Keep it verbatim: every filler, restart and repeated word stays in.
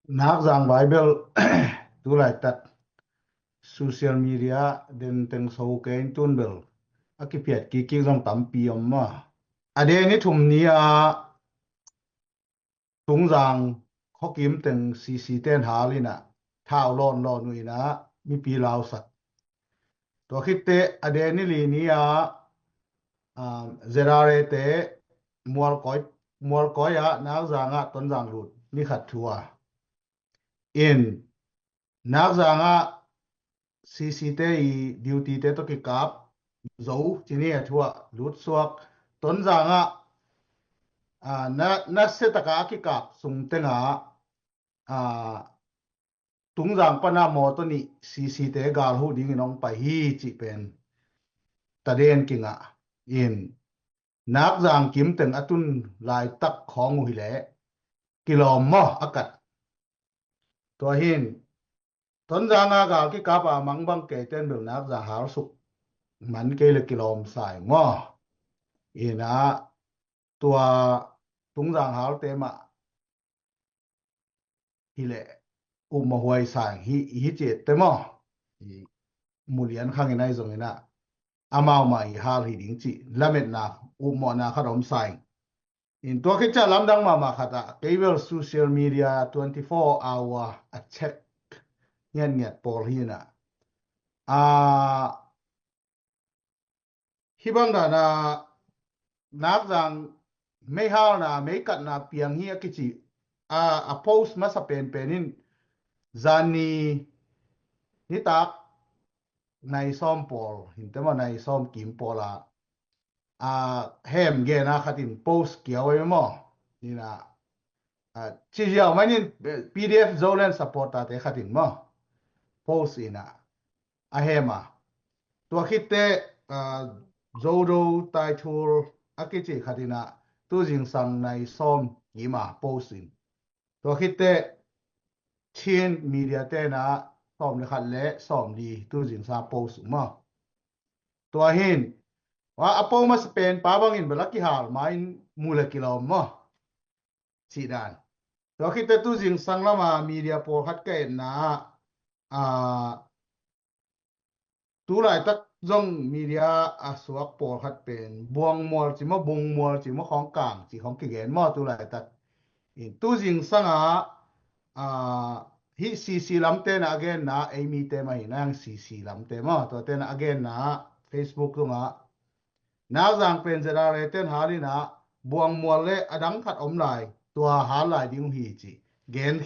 Nakzang Bible tu laitak social media den teng so kei in tun bel a kiphiat kik kik zong tampi om maw. A den ni thum ni a Tungzang khuakim teng C C ten hal in a thau lawn lawn uh in a mipi lausak. Tua khitte a den ni li ni a Z R A te Mualkoi, Mualkoi ah Nakzang ah Tonzang lut ni khat thu a in Nakzang ah C C te i duty te tawh kikap zo ci ni a thu ah lut suak. Tonzang ah na, na setaka a kikap sung tengah Tungzang pana mawtaw nih C C te gal huh dingin hong pai hi cih pen taden kingah in Nakzang kim teng a tun laitak khawng uh hileh kilawm maw a kat. Tua hin Tonzang a gal kikap a mangbang kei ten bel Nakzang halsuk man kei le kilawm sai maw. Ina tua Tungzang halte mah hileh upmawh huai sang hi, hi ciette maw. Mulian khangin ai zongin a amau mah i hal hi ding cih lametna upmawhna khat om sang. In tua khit ciah lamdang mahmah khat ah kei bel social media twenty four hour a check ngiatngiat pawl hi na. Hih bang dana Nakzang meihalna meikatna piang hi a kici a, a post masa penpen in zanni nitak nai sawm pawl hinte maw, nai sawm kim pawl a a hem gena khatin post kiau ei maw. Nina a ci ziau manin P D F Zoland supporter te khatin maw post ina a hem a. Tua khitte Zodo Taithul a kici khatina tuzingsang nai sawm kima post in. Tua khitte Chin media tena sawm le khat le sawm li tuzingsang post maw. Tua hin a po masa pen pa bangin bela kihal ma in mu le kilawm maw. Cih dan. Tua khitte tuzingsang lama media pawlkhat ka etna ah tu laitak zong media a suak pawlkhat pen Buangmual ci maw, Bungmual ci maw, khawng kang ci khawng kigen maw tu laitak. In tuzingsang a hih C C lamte na a genna ei mite mah hi na, hang C C lamte maw, tuate na a genna Facebook tungah Nakzang pen Z R A ten hal ina Buangmual le a dang khat om lai tua hal lai ding uh hi ci gen